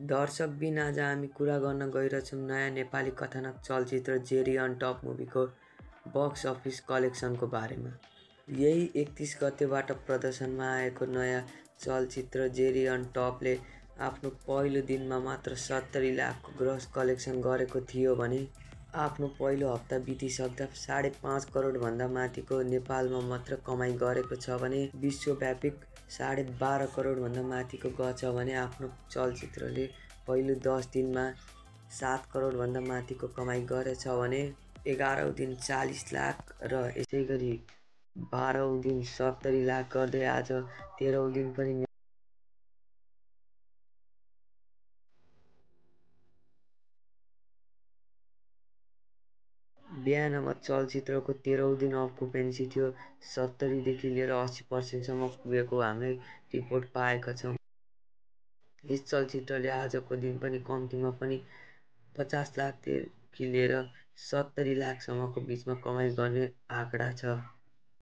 दर्शकबिन आज हामी कुरा गर्न गइरहेछौँ नयाँ नेपाली कथानक चलचित्र जेरी अन टप मुभीको बक्स अफिस कलेक्सनको बारेमा। यही 31 गतेबाट प्रदर्शनमा आएको नयाँ चलचित्र जेरी अन टपले आफ्नो पहिलो दिनमा मात्र 70 लाखको ग्रस कलेक्सन गरेको थियो भने आफ्नो पहिलो हप्ता बितिसक्दा 5.5 करोडभन्दा माथिको नेपालमा मात्र कमाइ गरेको छ भने विश्वव्यापी 12.5 करोडभन्दा माथिको गछ भने आफ्नो चलचित्रले पहिलो 10 दिनमा 7 करोडभन्दा माथिको कमाइ गरेछ भने 11औं दिन 40 लाख र यसै गरी 12औं दिन 70 लाख गर्दै आज 13औं दिन पनि बिहानमा चलचित्रको 13औं दिन अकुपेन्सी थियो 70देखि लिएर 80% पुगेको हामीले रिपोर्ट पाएका छौँ। यस चलचित्रले आजको दिन पनि कम्तीमा पनि 50 लाखदेखि लिएर 70 लाखसम्मको बिचमा कमाइ गर्ने आँकडा छ।